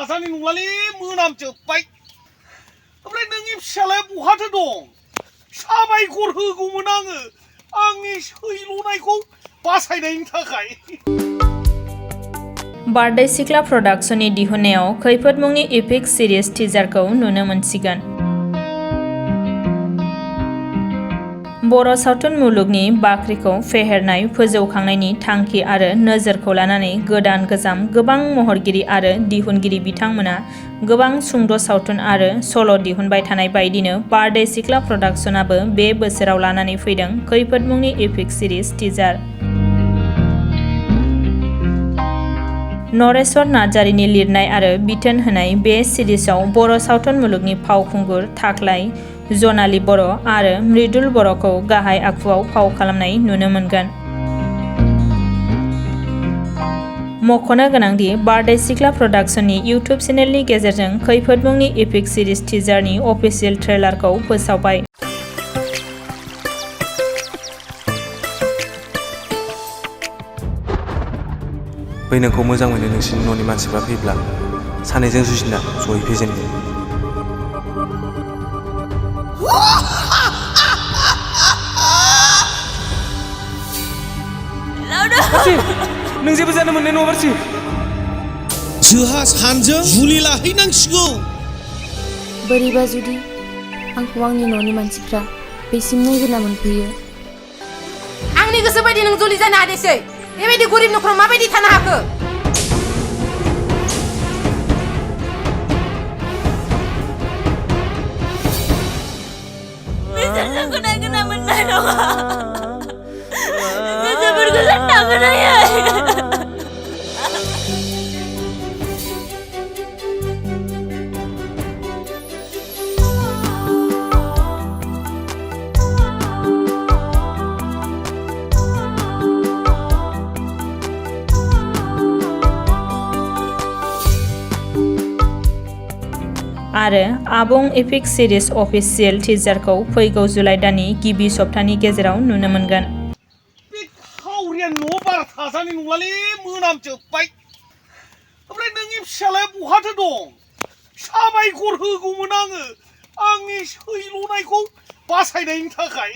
थाजानाय नंलालै मोनामजोब्बाय ओमफ्राय नोंनि फिसालाया बहाथो दं साबायखर होगौमोन आङो आंनि सैल'नायखौ बासायनायनि थाखाय बारदै सिख्ला प्रडाक्शननि दिहुननायाव खैफोद मुंनि इपिक सिरिज टिजारखौ नुनो मोनसिगोन। बर' सावथुन मुलुगनि बाख्रिखौ फेहेरनाय फोजौखांनायनि थांखि आरो नोजोरखौ लानानै गोदान गोजाम गोबां महरगिरि आरो दिहुनगिरि बिथांमोना गोबां सुंद' सावथुन आरो सल' दिहुनबाय थानाय बायदिनो बारदै सिख्ला प्रडाक्शनाबो बे बोसोराव लानानै फैदों खैफोद मुंनि इपिक सिरिज टिजार। नरेश्वर नार्जारिनि लिरनाय आरो बिथोन होनाय बे सिरिजआव बर' सावथुन मुलुगनि फावखुंगुर थाख्लाय, जनाली बर' आरो मृदुल बर'खौ गाहाय आखुआव फाव खालामनाय नुनो मोनगोन। मख'नो गोनांदि बारदै सिख्ला प्रडाक्शननि इउटुब चेनेलनि गेजेरजों खैफोद मुंनि इपिक सिरिज टिजारनि अफिसियेल ट्रेलारखौ फोसावबाय। बै नोंखौ मोजां मोनो नोंसिनि न'नि मानसिफ्रा फैब्ला सानैजों जुजिना जयै फेजेनगोन। नों जेबो जानो मोननाय नङा बारसि। जोहा सानजों जुलि लाहैनांसिगौ। बोरैबा जुदि आंखौ आंनि न'नि मानसिफ्रा बेसिम नायगिरना मोनफैयो। आंनि गोसो बायदि नों जुलि जानो हादैसै। बेबायदि गरिब न'खराव माबायदि थानो हाखो? बिसोरजों गोना मोननाय नङा। गोसोफोरखौ साननांगोन आयै। आरो आबुं इपिक सिरिज अफिसियेल टिजारखौ फैगौ जुलाइ दाननि गिबि सप्तानि गेजेराव नुनो मोनगोन। बे खावरिया न' बारा थाजानाय नंलालै मोनामजोब्बाय ओमफ्राय नोंनि फिसालाया बहाथो दं साबायखर होगौमोन आङो आंनि सैल'नायखौ बासायनायनि थाखाय।